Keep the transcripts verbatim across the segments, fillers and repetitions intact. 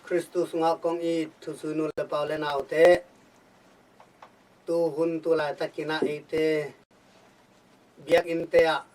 Khristu sungah kong it thuzui nu le pa u le naute, tu hun tu laitakin ah eite biakinnte ah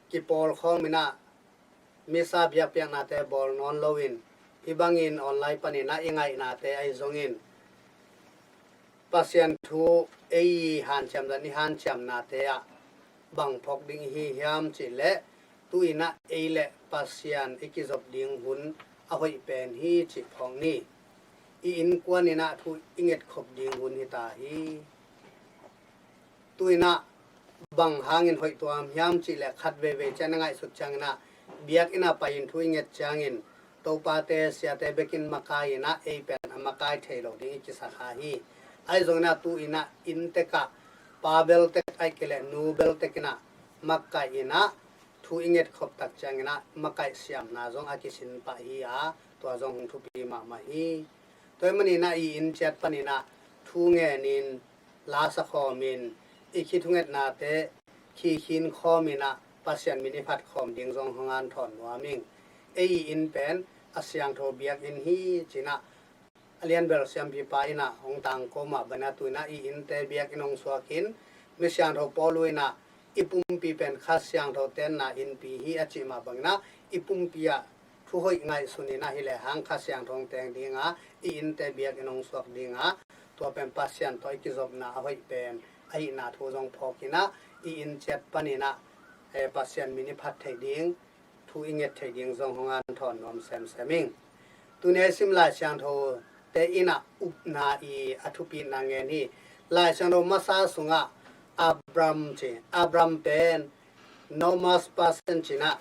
kipawlkhawm in ah misa biakpiaknate bawl nawn loin, hih bangin online panin ah i ngaihnate ahi zongin Pasian thu ei hanciam dan i hanciamnate ah bang phawk ding i hi hiam cih leh, tu-in ah ei le Pasian i kizop ding hun a hoih pen hi cih phawk ni. I innkuan in ah thu i ngetkhop ding hun hi ta hi. Tu-in ah bang hangin hoih tuam hiam cih leh, khat veivei ciang a ngaihsut ciangin ah biakinn ah pai-in thu i nget ciangin topate siate bekin makai in ah ei pen a makai thei lo ding i kisa kha hi. Ahi zongin ah tu-in ah inntek ah pa beltek ahih kei leh nu beltek in ah makaih in ah thu i ngetkhop tak ciangin ah makaih siamna zong a kisin pah hi a, tua zong hong thupi mahmah hi. Tua ahih manin ah i inn ciat panin ah thu ngenin, la sakhawmin, i khi thungetnate khi khin khawmin ah Pasian min i phatkhawm ding zong hong hanthawn nuam ing. Ei i inn pen a siangtho biakinn hi ci-in ah a lianbel siampipa in ah hong tangko mah bangin ah tu-in ah i innte biakinn hong suakin, mi siangtho Paul in ah i pumpi pen Kha Siangtho tenna innpi hi a cih mah bangin ah i pumpi ah thu hoih ngaihsun in ah hi lehang Kha Siangtho hong teng ding a, i innte biakinn hong suak ding a, tua pen Pasian tawh i kizopna a hoih pen ahihna thu zong phawk in ah i inn ciat panin ah, eh, Pasian min i phat theih ding, thu i nget theih ding zong hong hanthawn nuam semsem ing. Tuni a i sim Lai Siangthote in ah upna i a thupina ngen hi. Lai Siangtho masa sungah Abram ci, Abram pen nomos person ci-in ah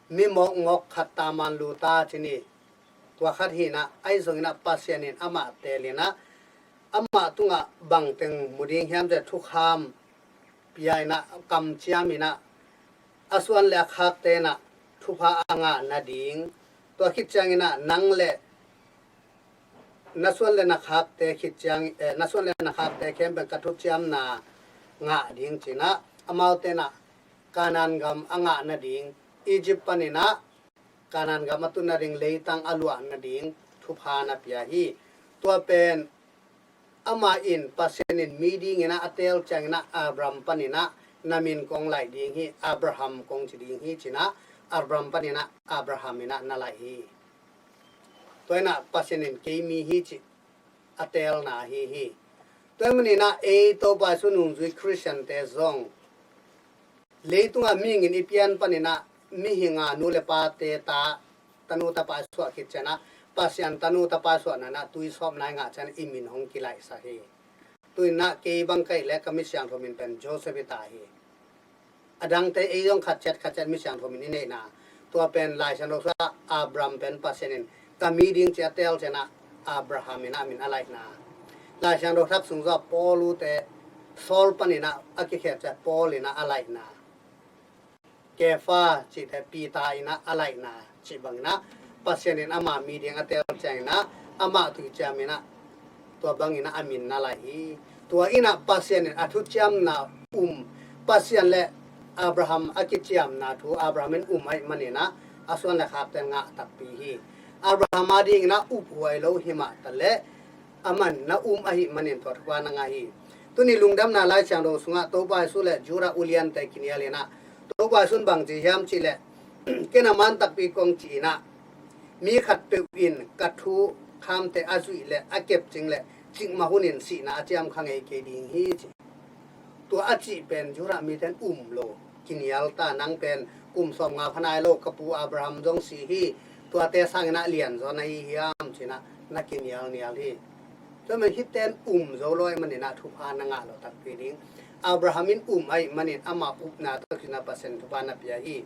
mi mawkmawk khat, taman lu ta ci ni. Tua khat hi-in ah, ahi zongin ah Pasian in amah teel in ah amah tungah bangteng mu ding hiam cih leh thukham pia in ah, kamciam in ah, a suan le a khakte in ah thupha a ngah nading, tua khit ciangin ah nang le na suan le na khakte khit ciang, eh, na suan le na khakte khempeuh ka thuciamna ngah ding ci-in ah, amaute in ah Kanaan gam a ngah nading, Egypt panin ah Kanaan gam a tun nading leitang a luah nading thupha na pia hi. Tua pen amah in, Pasian in mi dingin ah a teel ciangin ah Abram panin ah na min kong laih ding hi, Abraham kong ci ding hi ci-in ah Abram panin ah Abraham in ah na laih hi. Tua in ah Pasian in kei mi hi cih a teelna ahi hi. Tua ahih manin ah ei Topa Jesu nungzui Khristiante zong leitungah mihingin i pian panin ah mihing a nu le pate ta, tanu tapa i suah khit ciangin ah Pasian tanu tapa i suahna in ah tuisawpna i ngah ciangin i min hong kilaihsak hi. Tu-in ah kei bang ka hih leh ka mi siangtho min pen Joseph hi ta hi. A dangte ei zong khat ciat khat ciat mi siangtho min i neihna, tua pen Lai Siangtho sungah Abram pen Pasian in ka mi ding ci a teel ciangin ah Abraham in ah min a laihna. Lai Siangtho Thak sung sungah Paul te, Saul panin ah a kikhel ciang Paul in ah a laihna. Kefa cihte Peter in ah a laihna cih bangin ah Pasian in ama mi ding a teel ciangin ah amah tui ciamin ah tua bangin ah a min na laih hi. Tua in ah Pasian in a thuciamna um, Pasian le Abraham a kiciamna thu Abraham in um ahih manin ah a suan le khakte in ngah takpi hi. Abraham a dingin ah uphuai lo hi mah ta leh, aman na um ahih manin tua thupha na ngah hi. Tuni lungdamna Lai Siangtho sungah Topa Jesu le Judah uliante kinial in ah, Topa Jesu in bang ci hiam cih leh, ken a man takpi kong ci in ah, mi khatpeuh in ka thukhamte a zuih le a kepcing le cikmah hunin sihna a ciam kha ngei kei ding hi ci. Tua a cih pen Judah mite in um lo, kinial ta, nang pen kum sawmnga pha nai lo, ka pu Abraham zong si hi, tuate sangin ah lianzaw na hi hiam ci-in ah na kinialnial hi. Tua man hihte in um zo lo ahih manin ah thupha na ngah lo takpi ding. Abraham in um ahih manin ama upna tawh kina Pasian thupha na pia hi.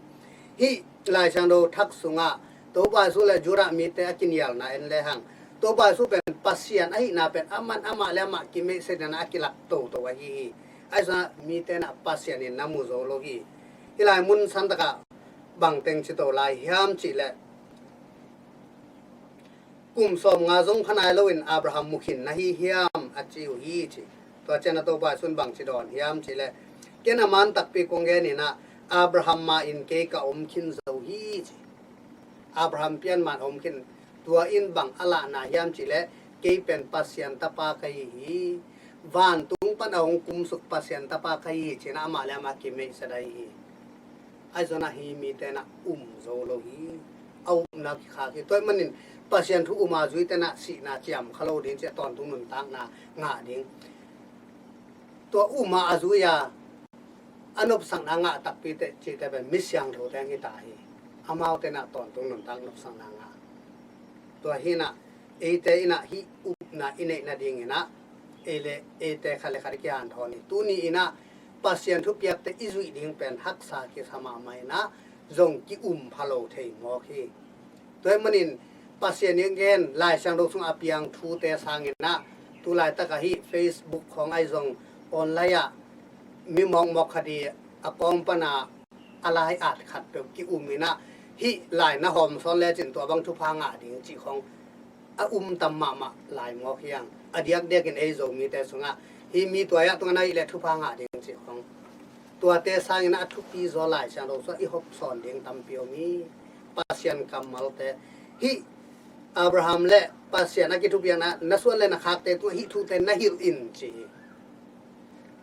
Hih Lai Siangtho Thak sungah Topa Jesu le Judah mite a kinialna en lehang, Topa Jesu pen Pasian ahihna pen aman amah le amah kimeihset in a kilak toto ahi hi. Ahi zongin ah mite in ah Pasian in na mu zo lo hi. Hih lai mun santakah bang teng ci to lai hiam cih leh, kum sawmnga zong pha nai loin Abraham mu khin na hi hiam a ci uh hi ci. Tua ciangin ah Topa Jesu in bang ci dawn hiam cih leh, ken a man takpi kong gen in ah, Abraham ma-in kei ka om khin zo hi ci. Abraham pian man a om khin, tua in bang a lahna hiam cih leh, kei pen Pasian tapa ka hi hi, vantung pan a hong kumsuk Pasian tapa ka hi hi, ci-in amah le amah kimeihsia dai hi. Ahi zongin ah hih mite in ah um zo lo hi. A upna kikhak hi. Tua ahih manin Pasian thu um a zuite in ah sihna ciam kha lo ding ci-a tawntung nuntakna ngah ding. Tua um a a zui a a nopsakna ngah takpi teh cihte pen mi siangthote hong hi ta hi. Amaute in ah tawntung nuntak nopsakna ngah. Tua hi-in ah eite in ah hih upna i neih nadingin ah ei le eite khat le khat i kihanthawn hi. Tuni in ah Pasian thupiakte i zuih ding pen haksa kisa mahmah in ah zong ki-um pha lo thei mawk hi. Tua ahih manin Pasian in gen Lai Siangtho sungah a piang thute sangin ah, tu laitak ah hih Facebook khawng ahi zong online ah mi mawkmawk khat i a kawng pan a a lai at khat peuh ki-um in ah, hih lai na hawm sawn lecin tua bang thupha ngah ding cih khawng a um tam mahmah lai mawk hi hang. A diakdiakin ei Zomite sungah hih mi tua ah tung a na hih leh thupha ngah ding cih khawng, tuate sangin ah a thupi zaw Lai Siangtho sungah i hawm sawn ding tampi om hi. Pasian kammalte, hih Abraham le Pasian a kithupiakna, na suan le na khakte tungah hih thute na hilh in ci hi.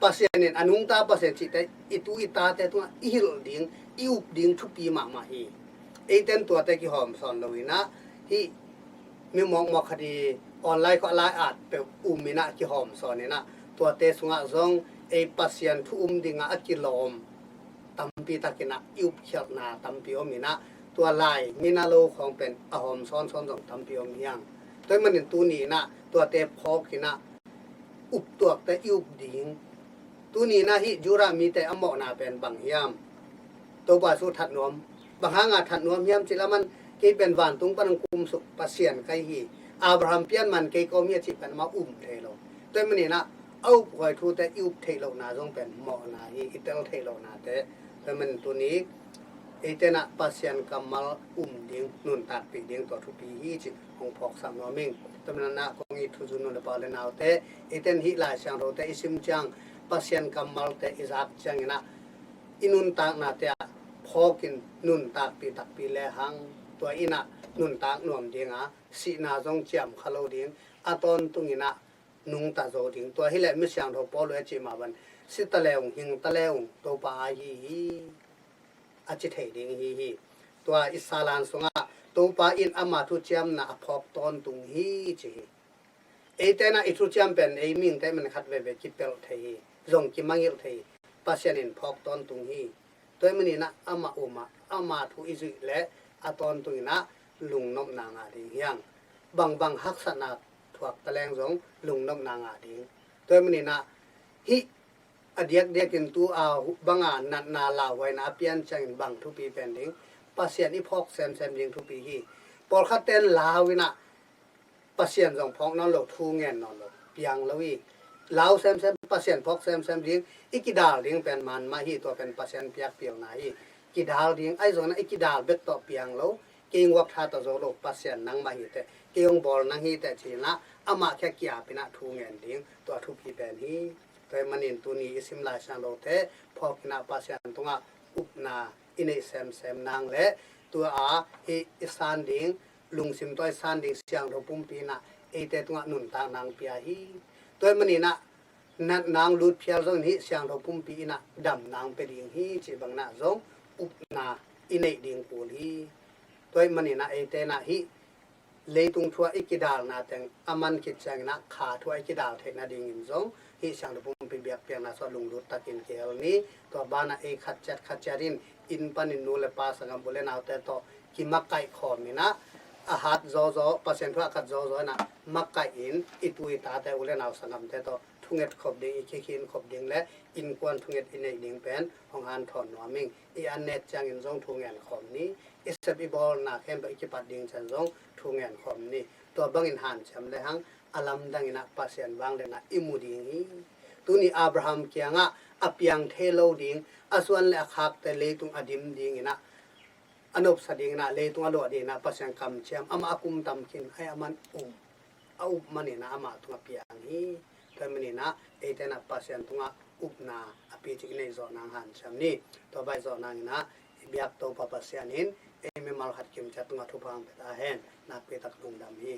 Pasian in a nungta Pasian cihte i tu i tate tungah i hilh ding, i up ding thupi mahmah hi. Eite in tuate kihawm sawn lo in ah, hih mi mawkmawk khat i online khawng a lai at peuh um in ah kihawm sawn in ah, tuate sungah zong ei Pasian thu um dingah a kilawm tampi takin ah i upkhialhna tampi om in ah, tua lai mi na lo khawng pen a hawm sawnsawn zong tampi om hi hang. Tua ahih manin tuni in ah tuate phawk in ah up tuakte i up ding. Tuni in ah hih Judah mite a mawhna pen bang hiam? Topa Jesu that nuam. Bang hanga that nuam hiam cih leh aman, kei pen vantung pan hong kumsuk Pasian ka hi hi, Abraham pian man kei ka om hi a cih pen amah um thei lo. Tua ahih manin ah a uphuai thute i up theih lohna zong pen mawhna hi, i tel theih lohnate. Tua ahih manin tuni eite in ah Pasian kammal um ding, nuntakpih ding tua thupi hi cih hong phawksak nuam ing. Tua manin ah kong it thuzui nu le pa le naute, eite in hih Lai Siangthote i sim ciang, Pasian kammalte i zak ciangin ah i nuntaknate ah phawkin nuntakpih takpi lehang, tua in ah nuntak nuam ding a, sihna zong ciam kha lo ding, a tawntungin ah nungta zo ding. Tua hi leh mi siangtho Paul in a cih mah bang, si ta le ung, hing ta le ung, Topa aa hi hi, a ci thei ding hi hi. Tua i salan sungah Topa in ama thuciamna a phawk tawntung hi ci hi. Eite in ah i thuciam pen ei mihingte man khat veve kipelh thei hi, zong kimangngilh thei hi. Pasian in phawk tawntung hi. Tua ahih manin ah amah um a, ama thu i zuih leh a tawntungin ah lungnopna ngah ding hi hang. Bangbang haksatna thuak ta leng zong lungnopna ngah ding. Tua ahih manin ah hih a diakdiakin tu a banga natna lauhuaina a pian ciangin bang thupi pen ding? Pasian i phawk semsem ding thupi hi. Pawlkhatte in lau in ah Pasian zong phawk nawn lo, thu ngen nawn lo, piang lo hi. Lau semsem, Pasian phawk semsem ding, i kidal ding pen man mah hi, tua pen Pasian piakpiakna hi. Kidal ding, ahi zongin ah i kidal bek tawh piang lo, kei hong guaktha tawh zo lo, Pasian nangmah hi teh, kei hong bawl nang hi teh ci-in ah amah kiang kiap in ah thu ngen ding, tua thupi pen hi. Tua ahih manin tuni i sim Lai Siangthote phawk in ah Pasian tungah upna i neih semsem nang leh tua a hih i san ding, lungsim tawh i san ding siangtho pumpi in ah eite tungah nuntakna hong pia hi. Tua ahih manin ah natna hong lut phial zongin hih siangtho pumpi in ah damna hong pia ding hi cih bangin ah zong upna i neih ding kul hi. Tua ahih manin ah eite in ah hih leitung thu ah i kidalna teng a man khit ciangin ah kha thu ah i kidal theih nadingin zong hih siangtho pumpi biakpiakna sungah lunglut takin kihel ni. Tua banah ei khat ciat khat ciat in inn panin nu le pa, sanggam u le naute tawh kimakaih khawm in ah, a hat zawzaw, Pasian thu ah a khat zawzaw in ah makaih in i tu i tate, u le nau, sanggamte tawh thunget khop ding, i kikhin khop ding le innkuan thunget i neih ding pen hong hanthawn nuam ing. I an nek ciangin zong thu ngen khawm ni. I sep i bawlna khempeuh i kipat ding ciang zong thu ngen khawm ni. Tua bangin hanciam lehang a lamdang in ah Pasian vangliatna i mu ding hi. Tuni Abraham kiangah a piang thei lo ding, a suan le a khakte leitung a dim ding in ah, a nopsa ding in ah, leitung a luah ding in ah Pasian kamciam, amah a kum tam khin, ahi, aman um, a up manin ah amah tungah piang hi. Tua ahih manin ah eite in ah Pasian tungah upna a picing i neih zawh nang hanciam ni. Tua bang i zawh nangin ah i biak Topa Pasian in ei mimal khat kimciat tungah thupha hong pia ta hen. Nakpi tak lungdam hi.